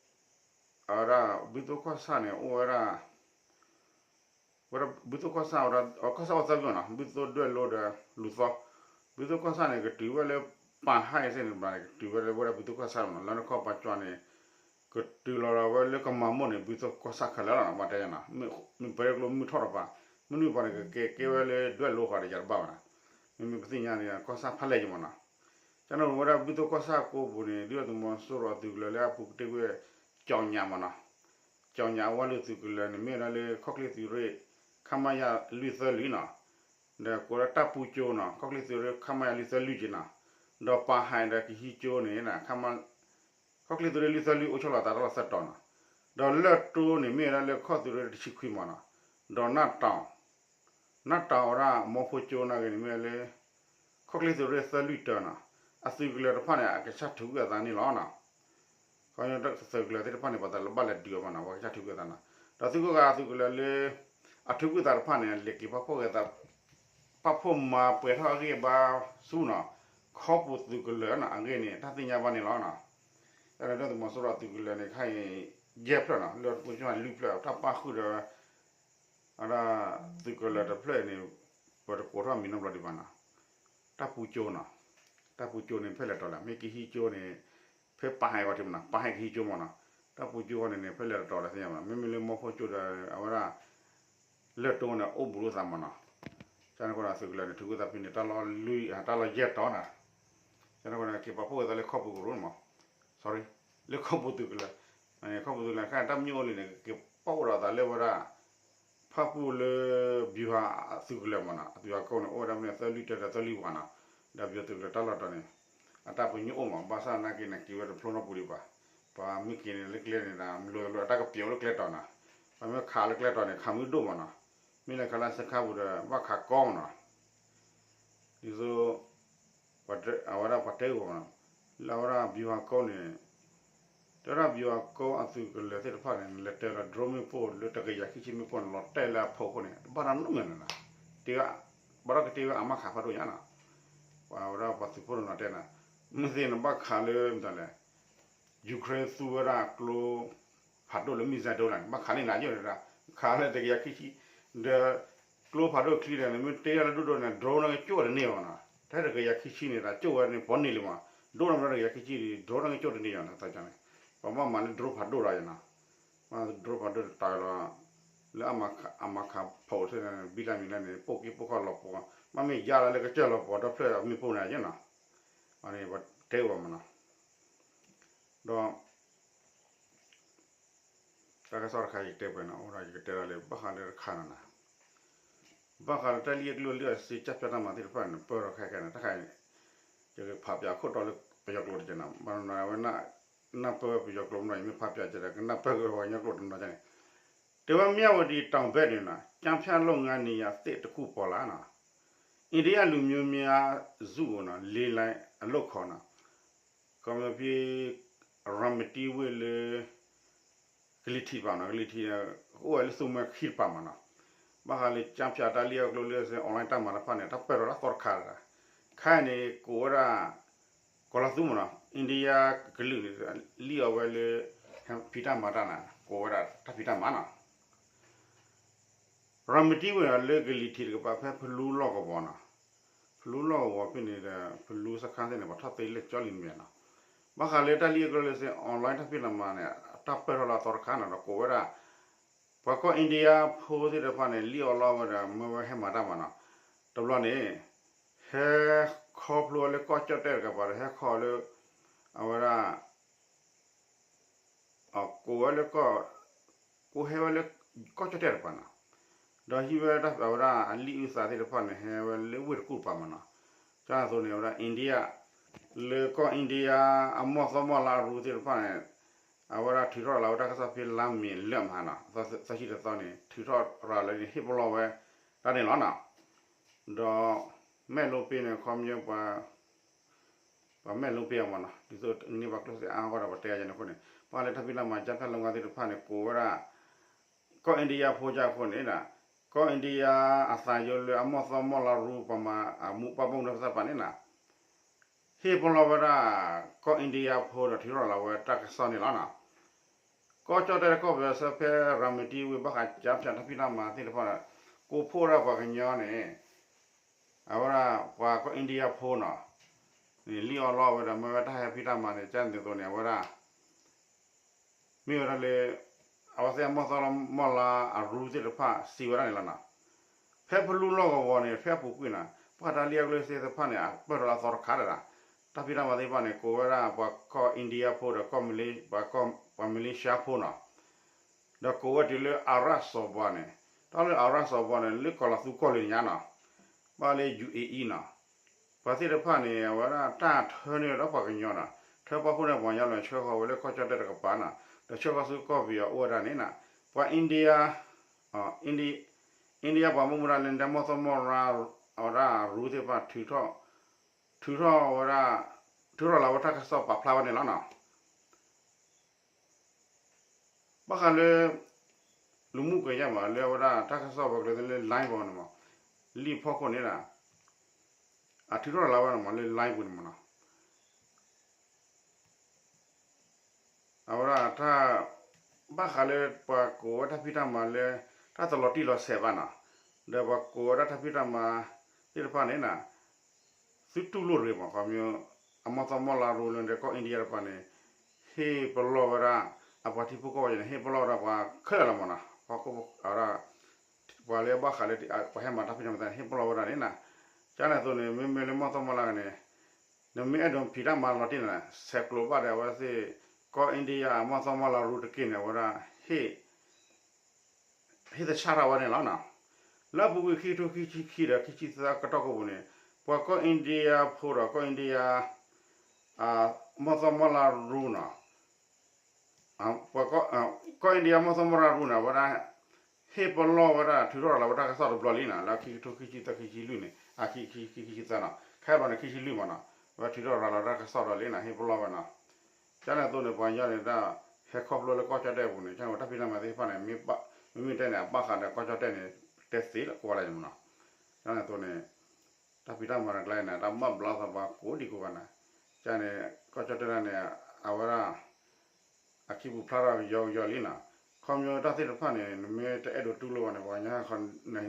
အဝဲဒၣ် ဘုသိၣ်ကီၢ်ဆၣ်န့ၣ် အိၣ်ဝဲဒၣ် ဝဲဒၣ်ဘုသိၣ်ကီၢ်ဆၣ်ဝဲဒၣ် ကီၢ်ဆၣ်အိၣ်သၢဘုနီၤ ဘုသိၣ်ဒွဲၣ်လိဒီးလူၤသီ ဘုသိၣ်ကီၢ်ဆၣ်န့ၣ် ကတုၤဝဲလၢပၢ်ဟါအံၤစ့ၢ်န့ၣ်ဘၣ်န့ၣ် ကတုၤဝဲလၢဝဲဒၣ်ဘုသိၣ်ကီၢ်ဆၣ်မးနီၤ လၢနခီပှၤကၠီန့ၣ် ကတုၤလီၤဝဲလၢကမၤမိၢ်န့ၣ် ဘုသိၣ်ကီၢ်ဆၣ်ခဲလၢာ်လီၤ ဘၣ်တဲယၤနီၤ, မ့ၢ်ပှၤကျိမုၢ်ထီၣ်တပၤ, မုၢ်နုာ်ပှၤန့ၣ် ကကဲကဲဝဲလၢဒွဲၣ်လိၤဃီဒီးယၤတဘၣ်ဘၣ်နီၤ, မ့မ့ၢ်ပသ့ၣ်ညါန့ၣ် ကီၢ်ဆၣ်ဖးလဲၢ်ယံၤမးနီၤ, ကန့ၣ်ဝဲဒၣ်ဘုသိၣ်ကီၢ်ဆၣ်ကိးပူၤန့ၣ် ဒုၣ်ဒါသုးမီၤစိရိၤအသုးကလၢၤလၢအပူၤကတၢၢ်ဝဲ ကၠီညးမးနီၤ, ကၠီညးအဝဲလၢသုးကလၢၤန့ၣ် မ့ၢ်ဝဲဒၣ်လၢခီၣ်ချ့သုးရ့ၣ် ခမရ လွံၢ်သၢလွံၢ်နီၤ, ဒီးကိးလၢတၢ်ပူကၠိနီၤ ခီၣ်ချ့သုးရ့ၣ် ခမရ လွံၢ်သၢလွံၢ်က့နီၤ, ဒီးပာ်ဟဲဒီးကဟံးကၠိန့ၣ် ခမရလွံၢ်သၢလွံၢ်အိၣ်ဆီလီၤသးတၢ်လီၢ်သၢတီၤနီၤ, ဒီးလၢၢ်တိန့ၣ်မ့ၢ်ဝဲဒၣ်လၢခီၣ်သုးရ့ၣ်တဆံခွံမးနီၤ, ဒီးနၢ်တီၤ နၢ်တီၤဝဲဒၣ်မီဖိကၠိနာ်က့န့ၣ်မ့ၢ်လၢ ခီၣ်ချ့သုးရ့ၣ်သၢလွံၢ်တၢနီၤ, အသုးကလၢၤတဖၣ်န့ၣ် အကစၢ်ထုးကွံာ်အသးန့ၣ်လီၤနီၤ, ခီသုးကလၢၤသ့ၣ်တဖၣ်န့ၣ် ပှၤတဘၣ်လဲၤဒုးအီၤဘၣ်နီၤ ပှၤကစၢ်ထုးကွံာ်အသးနီၤ, ဒီးသုးခိၣ်ဂၤအသုးကလၢၤလၢ အထုးကွံာ်သးတဖၣ်န့ၣ် လဲၤက့ၤပာ်ဖှိၣ်ဂဲၤသး ပာ်ဖှိၣ်မၤပှဲၤထီၣ်အဂ့ၢ်ဘါဆူနီၤ, ခီပူၤသုးကလၢၤနီၤ အဂ့ၢ်န့ၣ် တၢ်သ့ၣ်ညါဘၣ်န့ၣ်လီၤနီၤ, တၢ်ဒုၣ်ဒါသုးမီၤစိရိၤအသုးကလၢၤန့ၣ် ခဲအံၤ ယဲၢ်ဖျၢၣ်နီၤ လၢပူၤကၠိလွံၢ်ဖျၢၣ် တၢ်ပာ်ဃုာ်ဒီး အဒၣ်သုးကလၢၤတဖျၢၣ်အံၤန့ၣ် ပတကိးထီၣ်မံၤနီတဘျီဒံးဘၣ်နီၤ, တၢ်ပူကၠိနီၤ, တၢ်ပူကၠိန့ၣ် ဖဲလဲၣ်တီၤလဲၣ် မ့ၢ်ကဟံးကၠိန့ၣ် ဖဲပာ်ဟဲဂီၤထံးမနီၤ ပာ်ဟဲကဟံးကၠိမနီၤ, တၢ်ပူကၠိဃီန့ၣ်န့ၣ် ဖဲလဲၣ်တတီၤလဲၣ်သ့ၣ်ညါမနီၤ မ့မ့ၢ်လၢမီဖိကၠိဒီး အဝဲဒၣ် လၢၢ်တိန့ၣ် အိၣ်ဘူးလိာ်သးမနီၤ, ကန့ၣ်ဃီဒီးသုးကလၢၤန့ၣ် ထုးကွံာ်သးဖဲန့ၣ် တၢ်လီၢ်လွံၢ် တၢ်လီၢ်ယဲၢ်တီၤနီၤ, ကန့ၣ်ဃီဒီး က့ၤပာ်ဖှိၣ်ဝဲသးလၢခီပူၤကရူၢ်မး sorry လၢခီပူၤသုးကလၢၤ, ခီပူၤသုးကလၢၤ ခဲအံၤတၢ်မညိၣ်အိၣ်လံန့ၣ် က့ၤပာ်ဖှိၣ်ဒီးသးလၢဝဲဒၣ် ဖၣ်ပူၣ်လၢ ဗျူဟာ အသုးကလၢၤမနီၤ အသုးကလၢၤကိးန့ၣ် အိၣ်ဝဲဒၣ်ဖဲန့ၣ် သၢလွံၢ်တၢဒီးသၢလွံၢ်ဝၤနီၤ, ဒီးဗျူဟာသုးကလၢၤတၢ်လီၢ်တီၤန့ၣ် အတၢ်ပညိၣ်အိၣ်မး ဘၣ်ဆၣ်နာ်က့န့ၣ် က့ၤဝဲတဖျိနီတပူၤဒံးဘၣ်, ပှၤမ့ၢ်က့ၤန့ၣ်လၢကျဲန့ၣ်ဒီး မလိၤလိၤအတၢ်ကပျီၤလၢကျဲတီၤနီၤ, ပှၤမ့ၢ်ခးလၢကျဲတီၤန့ၣ် ခးမုၢ်ဒိၣ်မနီၤ, မ့ၢ်လဲၤခးလၢစခါပူၤဒီး ဘၣ်ခးကီမနီၤ ဒ်သိး အဝဲဒၣ်ပှၤတဲဂီၤမနီၤ, လၢအဝဲဒၣ် ဗျူဟာကုန်း န့ၣ် တဲဝဲဒၣ် ဗျူဟာကုန်း အသုးကလၢၤသ့ၣ်တဖၣ်န့ၣ် လဲၤတဲလီၤ drone မ့ၣ်ပိၢ်လၢတကယၤခံဆံမ့ၣ်ပိၢ်န့ၣ် လီၤတဲာ်လၢအဖီခိၣ်န့ၣ် တဘၣ်တၢ်နီတမံၤန့ၣ်နီၤ, တဲဝဲ ဘၣ်ဒီးကတဲဝဲအမါခးဖးဒိၣ်ညါနီၤ, ပှၤဝဲဒၣ်ပှၤသုးဖိတနီၤတဲနၤ, မ့ၢ်သ့ၣ်နဘၣ်ခးလၢမတၤလဲၣ် Ukraine သူဝဲဒၣ်ကျိ ဖးဒိၣ်လၢ missile ဒိၣ်လဲၣ် ဘၣ်ခးလၢနၤယိၣ်န့ၣ်ဒၣ်, ခးလၢတကယၤခံဆံ, ဒီး ကျိဖးဒိၣ်ချံဒီး နမ့ၢ်တ့ထီၣ်လၢဒိၣ်ဒိၣ်န့ၣ် drone န့ၣ်ကကၠိၣ်တန့ၢ်ဘၣ်နီၤ, ထဲတကယၤခံဆံန့ၣ် တၢ်ကၠိၣ်ဝဲန့ၣ် ပီၤန့ၢ်လံမး, ဒိၣ်န့ၣ်မ့ၢ်တကယၤခံဆံဒီး drone န့ၣ်ကကၠိၣ်တန့ၢ်ယၤန့ၣ် သးကန့ၣ်, ပှၤဘၣ်မၤလၢ drone ဖးဒိၣ်ဒီးယၤနီၤ, မ့ၢ် drone ဖးဒိၣ်တတၤလီၤ, လၢအမၤခးဖီၣ်အိၣ်ထဲန့ၣ် ဘံၣ်လၢမံၤလၢန့ၣ် ပိၢ်က့ပိၢ်ခီၣ်လီၤပှီၤ, မ့ၢ်မ့ၢ်ယါလီၤလၢကစၢၢ်လီၤပှီၤဒီဖျၢၣ်မ့ၣ်ပိၢ်န့ၣ်ယဲနီၤ, အန့ၣ်ပတဲဝဲမးနီၤ, ဒီး တၢ်ကစီၣ်တခါယတဲပှဲၤနီၤ အိၣ်ဒီးယကတဲဒၣ်လၢ ဘၣ်ဃးလၢတခါနီၤနၤ, ဘၣ်ဃးလၢတၢ်လံၣ်အကျိၣ်လံၣ်အစ့ ကၠၢ်ဖၠၣ်တၢ်မၤသ့ၣ်တဖၣ်န့ၣ် ပၢၢ်ထီၣ်ခဲခဲန့ၣ် တခါအံၤ ယကဖးပၠးခိၣ်တီလၢပယီၤကျိာ်တက့ၢ်နီၤ ဘၣ်နီၤဝဲ နၢ်ပၢၢ်ပယီၤကျိာ်မနီၤ ယမ့ၢ်ဖးပၠးကဒီး ကနၢ်ပၢၢ်က့ၤပှၤကညီကျိာ်တနီၤန့ၣ်, တဲဝဲ မြဝတီ တောင်ဘက်တွင် ကျားဖြန့်လုပ်ငန်းနေရာသစ်တစ်ခုပေါ်လာနီၤ, India လူမျိုးများစုကို လေးလံအလုပ်ခေါ်နီၤ ကီမဖံ ရၤမတံဝ့ၢ်လၢ ကလံၤထံးတပၤနီၤ ကလံၤထံးန့ၣ် အိၣ်ဝဲလၢသူမွဲခံတပၤမးနီၤ, ဘၣ်ဃးလၢ ကျားဖြန့် တၢ်လံၣ်အကျိၣ်လံၣ်အစ့ online တၢ်မၤတဖၣ်န့ၣ် တၢ်ပၢၢ်ထီၣ်တၢ်သီတခါတဂၤ, ခဲအံၤန့ၣ် ကိးဝဲဒၣ် ကီၤလီၤသူမးနီၤ India ကလုာ်န့ၣ် လံၣ်အီၤဝဲလၢ ဖံးတၢ်မၤတၢ်န့ၣ် ကိးဝဲဒၣ်တၢ်ဖံးတၢ်မၤနီၤ ရၤမတံဝ့ၢ်ဒီးလၢကလံၤထံးတကပၤ ဖဲဖလူလီၢ်ကဝီၤနီၤ, ဖလူလီၢ်ကဝီၤဖဲန့ၣ်ဒီး ဖလူစခါသ့ၣ်န့ၣ် ပှၤထီၣ်သ့လဲၣ်ကၠီလံနမဲာ်နီၤ, ဘၣ်ဃးလၢတၢ်လံၣ်အကျိၣ်လံၣ်အစ့ online တၢ်ဖံးတၢ်မၤန့ၣ် တၢ်ပၢၢ်ထီၣ်လၢအသီတခါနီၤ ဒီးကိးဝဲဒၣ် ပှၤကီၢ် India ဖိသ့ၣ်တဖၣ်န့ၣ် လံၣ်အီၤလီၤဝဲဒီး မၢဝဲဟဲမၤတၢ်မၤနီၤ, တဘျီန့ၣ် ဟဲခီဖျိဝဲလၢကီၢ်ကၠီၣ်တဲၣ်တကပၤဒီး ဟဲခီလၢ အဝဲဒၣ် ကိးဝဲလၢကီၢ် ကိးဟဲဝဲလၢ ကီၢ်ကၠီၣ်တဲၣ်တကပၤနီၤ, ဒီးဟံးဝဲဒၣ်အဝဲဒၣ်အလံၣ်အုၣ်သးသ့ၣ်တဖၣ်န့ၣ် ဟဲဝဲလၢဝ့ၢ်တကူၣ်တကပၤမးနီၤ, ကၠၢ်သိးန့ၣ် အဝဲဒၣ် India လၢကီၢ် India အမီၢ်သီမီၢ်လါရူသ့ၣ်တဖၣ်န့ၣ် အဝဲဒၣ်ထုးထီၣ်ရၤလီၤဝဲတၢ်ကစီၣ်ဖဲလါမ့ၤလၢမဟါနီၤ သီဆံတသီန့ၣ် ထုးထီၣ်ရၤလီၤန့ၣ် ဟ့ၣ်ပလီၢ်ဝဲ တၢ်န့ၣ်လီၤနီၤ, ဒီး မဲၣ်လိပ့န့ၣ် ခီပညီ ပှၤမဲၣ်လိပ့အမးနီၤ ဒ်သိးန့ၢ်ဘၣ်ကျိၣ်စ့အါအါဂီၢ်ဒီး ပှၤတဲယၤန့ၣ်အဃိန့ၣ် ဘၣ်ဃးလၢတၢ်ဖံးတၢ်မၤ ကျားဖြန့်လုပ်ငန်း သ့ၣ်တဖၣ်န့ၣ် ကိးဝဲဒၣ် ကီၢ် India ဖိကၢ်အဃိန့ၣ် ကီၢ် India အသးယိလၢအမီၢ်သီမီၢ်လါရူ ပှၤမၤအမူးပာ်ဘၣ်မူးသ့ၣ်တဖၣ်န့ၣ်နီၤ ဟ့ၣ်ပလီၢ်ဝဲဒၣ် ကီၢ် India ဖိဒီးထုးထီၣ်ရၤလီၤဝဲတၢ်ကစီၣ်န့ၣ်လီၤနီၤ, ကီၢ်ကၠီၣ်တဲၣ်တကီၢ်ပယီၤဆၢဖဲရၤမတံဝ့ၢ် ဘၣ်ဃးကျားဖြန့် တၢ်ဖံးတၢ်မၤသ့ၣ်တဖၣ် ကိးဖှိၣ်ဒၣ်ပှၤကညီန့ၣ် အဝဲဒၣ်ပှၤကီၢ် India ဖိနီၤ န့ၣ် လံၣ်အီၤလီၤဝဲဒီး မၢဝဲတၢ်ဟဲဖံးတၢ်မၤန့ၣ် ကၠၢ်န့ၣ်သိးန့ၣ် အဝဲဒၣ် မ့ၢ်ဝဲဒၣ်လၢ အဝဲသ့ၣ်အမီၢ်သီမီၢ်လါအရူသ့ၣ်တဖၣ်စံးဝဲဒၣ်န့ၣ်လီၤနီၤ. ဖဲဖလူလီၢ်ကဝီၤန့ၣ် ဖဲအပူၤကွံာ်နီၤ ပှၤတၢ်လံၣ်အကျိၣ်စ့သ့ၣ်တဖၣ်န့ၣ် အပၢၢ်ထီၣ်လၢအသီတခါတဒၣ်, တၢ်ဖံးတၢ်မၤသ့ၣ်တဖၣ်န့ၣ် ကိးဝဲဒၣ်ပှၤကီၢ် India ဖိဒီး ပှၤ Malaysia ဖိနီၤ. ဒီးကိးဝဲတုၤလၢ Arab စီၤပၤန့ၣ်, တၢ်လၢ Arab စီၤပၤန့ၣ် လၢကီၤလီၤသူကီၢ်လၢညါနီၤ, ဘၣ်လၢ ယူၣ်အ့အံနီၤ. ပှၤသ့ၣ်တဖၣ်န့ၣ် အဝဲဒၣ်တၢ်ထၢန့ၢ်ဒီးပှၤကညီနီၤ, ထၢပှၤဖိန့ၣ်ပှၤကညီလီၤ ဆှၢဃီၤဝဲလၢကီၢ်ကၠီၣ်တဲၣ်တကပၤနီၤ, ဒီးဆှၢဃီၤဆူကီၢ်ပယီၤအိၣ်ဝဲဒၣ်န့ၣ်နီၤ, ပှၤ India, India ပှၤမူမူဒါလၢဒဲမီၢ်သီမီၢ်ရါ အဝဲဒၣ်ရူသ့ၣ်တဖၣ် ထုးထီၣ်ဝဲဒၣ်, ထုးထီၣ်လီၤဝဲတၢ်ကစီၣ်ပာ်ဖျါဝဲန့ၣ်လီၤနီၤ. ဘၣ်ဃးလၢ လူမှုကွန်ရက်မး လၢအဝဲဒၣ်တၢ်ကစီၣ်ပှၤကလုာ်လၢ line ပူၤန့ၣ်မး, လံာ်ဖီခိၣ်န့ၣ်ဒၣ် အထုးထီၣ်လီၤဝဲန့ၣ်မး လၢ line ပူၤန့ၣ်မးနီၤ. အဝဲဒၣ်တၢ် ဘၣ်ဃးလၢပှၤကိးဝဲတၢ်ဖံးတၢ်မၤလၢ တၢ်တလီၤတံၢ်လီၤဆဲးဘၣ်နီၤ, ဒီးပှၤကိးဝဲဒၣ်တၢ်ဖံးတၢ်မၤသ့ၣ်တဖၣ်န့ၣ်နီၤ သုတူၢ်လိာ်တဂ့ၤမး ခီဖျိ အမီၢ်သီမီၢ်လါရူလၢဒဲကီၢ် India တပၤန့ၣ် ဟ့ၣ်ပလီၢ်ဝဲဒၣ် အပှၤထံဖိကီၢ်ဖိန့ၣ် ဟ့ၣ်ပလီၢ်ဝဲဒၣ်ပှၤခဲလၢာ်လီၤမးနီၤ, ပှၤကိး အဝဲဒၣ် ပှၤလၢအဘၣ်ဃးလၢ ပှၤဟဲမၤတၢ်ဖံးတၢ်မၤသ့ၣ်န့ၣ် ဟ့ၣ်ပလီၢ်ဝဲဒၣ်န့ၣ်နီၤ. ကန့ၣ်အသိးန့ၣ် မ့မ့ၢ်လၢမီၢ်သီမီၢ်လါန့ၣ် နမ့ၢ်အဲၣ်ဒိးဖံးတၢ်မၤလီၤတံၢ်န့ၣ် ဆဲးကျိးဘၣ်ဒီးအဝဲသ့ၣ် ကီၢ် India အမီၢ်သီမီၢ်လါရူတက့ၢ်န့ၣ် အဝဲဒၣ် ဟ့ၣ်သဆၣ်ထီၣ်ဝဲန့ၣ်လီၤနီၤ. လၢအပူၤကွံာ်ခံကထိခံဆံခံဒီးခံဆံသၢကတီၢ်ခိၣ်ပူၤန့ၣ် ပှၤကီၢ် India ဖိဒီး ကီၢ် India မီၢ်သီမီၢ်လါရူနီၤ, ကီၢ် India မီၢ်သီမီၢ်လါရူန့ၣ် အဝဲဒၣ် ဟ့ၣ်ပလီၢ်ဝဲဒၣ် ထုးထီၣ်ရၤလီၤဝဲတၢ်ကစီၣ်တဘျီလံနီၤ, လၢခံကထိခံဆံသၢ ခံဆံလွံၢ်န့ၣ် အခံ ခံဆံသၢနီၤ, ခဲအံၤန့ၣ် ခံဆံလွံၢ်မးနီၤ, ဝဲထုးထီၣ်ရၤလီၤတၢ်ကစီၣ်တဘျီလံနီၤ ဟ့ၣ်ပလီၢ်ဝဲနီၤ. ကန့ၣ်အသိးန့ၣ် ပှၤကညီန့ၣ်ဒၣ် ဟဲခီဖျိလၢကီၢ်ကၠီၣ်တဲၣ်အပူၤန့ၣ် ကန့ၣ်တၢ်ဖံးတၢ်မၤသ့ၣ်တဖၣ်န့ၣ် မ့မ့ၢ်တဲန့ၣ် အဘၣ်ဃးဒီးကီၢ်ကၠီၣ်တဲၣ်န့ၣ် တဲသ့လၢကိးဂၤလၢာ်မးနီၤ. ကန့ၣ်အသိးန့ၣ် တၢ်ဖံးတၢ်မၤတကျါန့ၣ် တၢ်ဘၣ်ဘျါသးပှၤကိးဒံကိးဂၤနီၤ, ကန့ၣ် ကီၢ်ကၠီၣ်တဲၣ်န့ၣ် အဝဲဒၣ် အခံပူၤဖျါထီၣ်ကယီကယီလံနီၤ, ခီဖျိတၢ်သ့ၣ်တဖၣ်န့ၣ် နမ့ၢ်တအဲၣ်ဒိးတူၢ်လိာ်ဘၣ်န့ၣ် ပှၤကညီ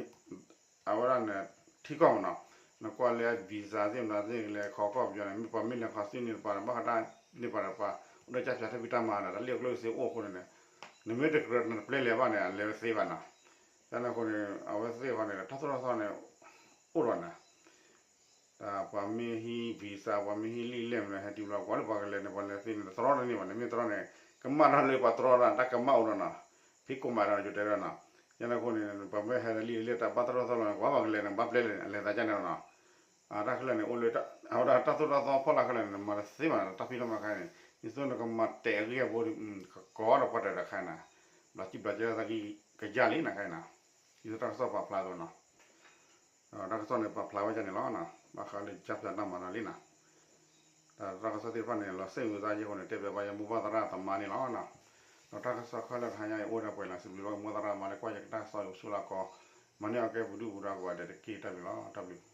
အဝဲဒၣ်န့ၣ် ထံကီၢ်မးနီၤ, နကွၢ်လၢ visa သ့ၣ်မတၤသ့ၣ်လဲၤခီကီၢ်ပယီၤန့ၣ် မ့ၢ်ပှၤမ့ၢ်လဲၤခီဆူန့ၣ်တပၤဒီး ဘၣ်ဃးတၢ်န့ၣ်တပၤဒီး ပှၤအိၣ်ဒီးကၢ်ဖၠးတၢ်ဖံးတၢ်မၤဒီး တၢ်လံၣ်အကျိၣ်စ့အိၣ်အဃိန့ၣ် နမ့ၢ်တကြၢးနတပျဲလဲၤဘၣ်န့ၣ် အလဲၤဝဲသ့ဘၣ်နီၤ. ကန့ၣ်အဃိန့ၣ် အဝဲသ့ၣ်ဃီန့ၣ် တၢ်သိၣ်တၢ်သီန့ၣ် အိၣ်ဒီးနီၤ တၢ်ပှၤမ့ၢ်ဟံး visa ပှၤမ့ၢ်ဟံးလံာ်လဲၢ်မ့ၢ်ဟဲတုၤလီၤ ကွၢ်လၢပှၤကလဲၤန့ၣ် ပှၤလဲၤသ့န့ၣ် တတြီတန့ၢ်ဘၣ်န့ၣ် မ့ၢ်တြီန့ၣ် ကမၣ်တၢ်လၢပှၤတြီတၢ် တၢ်ကမၣ်အိၣ်ဒီးနီၤ, ဖံးကိးမးဒီးယတဲဒီးနီၤ, ကန့ၣ်အဃိန့ၣ် ပှၤမ့ၢ်ဟဲလံာ်လဲၢ်တၢ်ဘၣ်တၢ်သိၣ်တၢ်သီလီၤန့ၣ် ကွၢ်ပှၤကလဲၤန့ၣ် ဘၣ်ပျဲလဲၤန့ၣ် အလဲၤသးကန့ၣ်လီၤနီၤ. တၢ်ခဲလၢာ်န့ၣ် အိၣ်လၢ အဝဲဒၣ်တၢ်သိၣ်တၢ်သီဖီလာ်ခဲလၢာ်န့ၣ် နမၤတသ့ဘၣ်နီၤ တၢ်ဖံးတၢ်မၤခဲန့ၣ် ဒ်သိးနကမၤတဲာ်အဂ့ၢ်အဘိ ကကိးဒီးပှၤတၢ်တခါန့ၣ် ဘျးကံဘျးကဲသးကံကယၢ်လံနီၤခဲအံၤနီၤ, ဒ်သိးတၢ်ကစီၣ်ပာ်ဖျါအသိးနီၤ. တၢ်ကစီၣ်န့ၣ် ပာ်ဖျါဝဲဒၣ်န့ၣ်လီၤ. ဘၣ်ဃးလၢကၢ်ဖၠးတၢ်မၤတၢ်လံနီၤ, တၢ်ကစီၣ်သ့ၣ်တဖၣ်န့ၣ် လီၤစ့ၣ်ဝံၤသးယဲၢ်ဃိန့ၣ် တဲဘၣ်ဘၣ်ယမိၢ်ပၢ်သရၣ်သမါန့ၣ်လီၤ. ဒီးတၢ်ကစီၣ်ခဲလၢာ်တဟါညါအံၤ အိၣ်ဝဲဒၣ်ပှဲၤလီၤ စံးဘျုးဘၣ်မိၢ်သရၣ်မါလၢကွၢ်ယကတၢ်ကစီၣ်အံၤ ဆူလၢကီး မၤန့ၢ်အီၤကဲပဒုၣ်ပဒါကိးဂၤဒဲးတက့ၢ် တၢ်ဘျုးလီၤ တၢ်ဘျုး